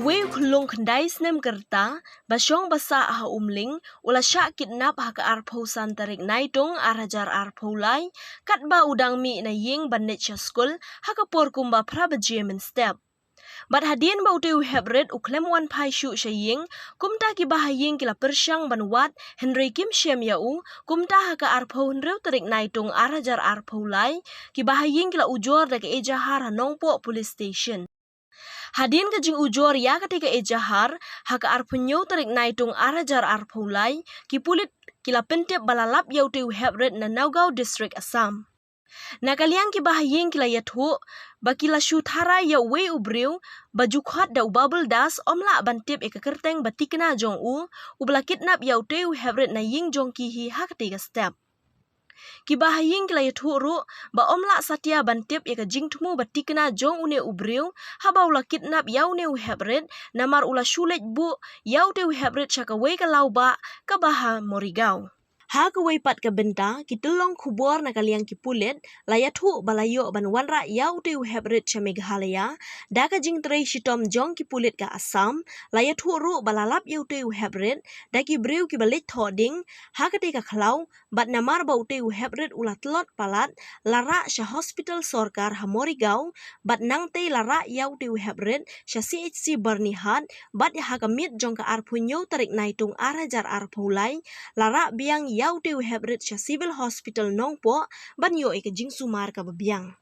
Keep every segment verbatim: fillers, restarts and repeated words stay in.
Wei u khyllung khyndai snem kyrta ba shong ba sah ha Umling u la shah kidnap ha ka arphew san tarik Naitung ar hajar arphew lai, katba u dang mih na ïing ban leit sha skul ha ka por kumba phra baje mynstep. Bad hadien ba utei u heprit u khlem wan phai shuh sha ïing, kumta ki bahaïing ki la pyrshang ban wad, hynrei kim shem ïa u. Kumta ha ka arphew hynriew tarik Naitung ar hajar arphew lai, ki bahaïing ki la ujor da ka ejahar ha Nongpoh Police Station. Hadien ka jingujor ïa katei ka ejahar, ha ka arphew hynñiew tarik Naitung ar hajar arphew lai, ki pulit ki la pyntip ba la lap ïa utei u heprit na Nagaon District, Assam. Na ka liang ki bahaïing ki la ïathuh ba ki la shu tharai ïa uwei u briew ba ju khot da u Babul Das, ym lah ban tip ïa ka kyrteng ba tikna jong u, uba la kidnap ïa utei u heprit na ïing jong ki hi ha katei ka step. Ki bahaïing ki la ïathuh ruh ba ym lah satia ban tip ïa ka jingthmu ba tikna jong une u briew haba u la kidnap ïa une u heprit, namar u la shu leit buh ïa utei u heprit sha kawei ka lawbah kaba ha Morigaon. Ha kawei pat ka bynta, ki tyllong khubor na ka liang ki pulit la ïathuh ba la ïoh ban wanrah ïa utei u heprit sha Meghalaya da ka jingtrei shitom jong ki pulit ka Assam. La ïathuh ruh ba la lap ïa utei u heprit da ki briew kiba leit thoh ding ha katei ka khlaw, bad namar ba utei u heprit u la tlot palat, la rah sha hospital sorkar ha Morigaon, bad nangtei la rah ïa utei u heprit sha C H C Byrnihat, bad ha ka miet jong ka arphew hynñiew tarik Naitung ar hajar arphew lai, la rah biang ïa utei u heprit sha Civil Hospital Nongpoh ban ïoh ïa ka jingsumar kaba biang.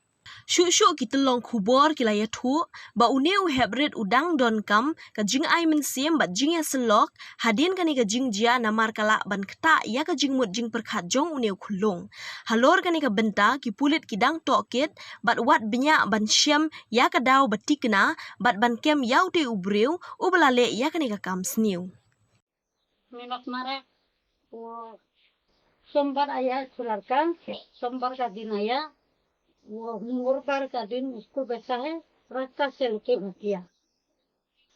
Shuh shuh ki tyllong khubor ki la ïathuh ba une u heprit u dang donkam ka jingai mynsiem bad jingïasyllok hadien kane ka jingjia, namar ka lah ban ktah ïa ka jingmut jingpyrkhat jong une u khyllung. Halor kane ka bynta, ki pulit ki dang tohkit bad wad bniah ban shem ïa ka daw ba tikna bad ban kem ïa utei u briew uba la leh ïa kane ka kam sniew. मेहनत मारा, वो सोमवार आया छुलड़का, सोमवार का दिन आया, वो मंगलवार का दिन उसको बैठा है, रास्ता से लेके भाग गया।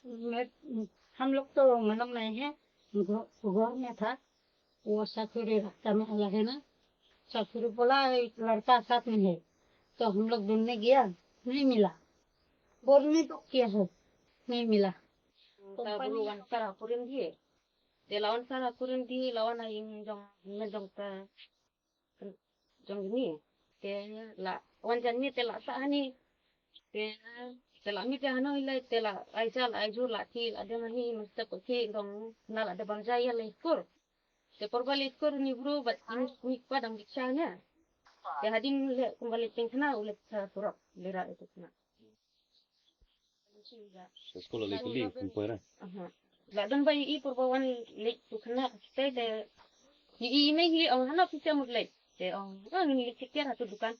मैं, हम लोग तो मालूम नहीं है, घ-, घर में था, वो ससुरी रास्ता में आया है ना, ससुरी बोला, "एक लड़का साथ में है," तो हम लोग ढूंढने गया, नहीं मिला। बोर में तो किया है, नहीं मिला। Te la wan sar ha kurim di, la wan ha ïing jong, jong ka, jong ni. Te la wan jan ni, te la sah hani. Te, te la mih te hano ila, te la ai jal, ai jur la ki, la dem hani, mynstep ki dong, na la dem bam jai ïa la skur. Te por ba la skur ni bru, bad ni, ni kpa dang diksa ne. Te hadien le kumba la teng khana, u le sa surok, le ra itu khana. Sa skul la kylli, kum poi ra. Aha. La don ba i por ba wan leit tu khana, te, te, i, i mei hi, ong, hano phi te mut leit. Te ong, ong, ngin leit kiar ha tu dukan.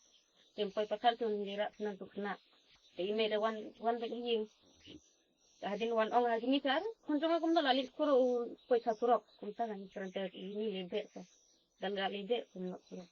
Te poi pathar tu ngin leit ra khana tu khana. Te i mei le wan, wan ba i. Te hadien wan ong ha kini kar, khun jong nga kumno la leit skur u poi sa surok, kumta kan kren te i mei le be sa. Dan ga leit be kumno surok.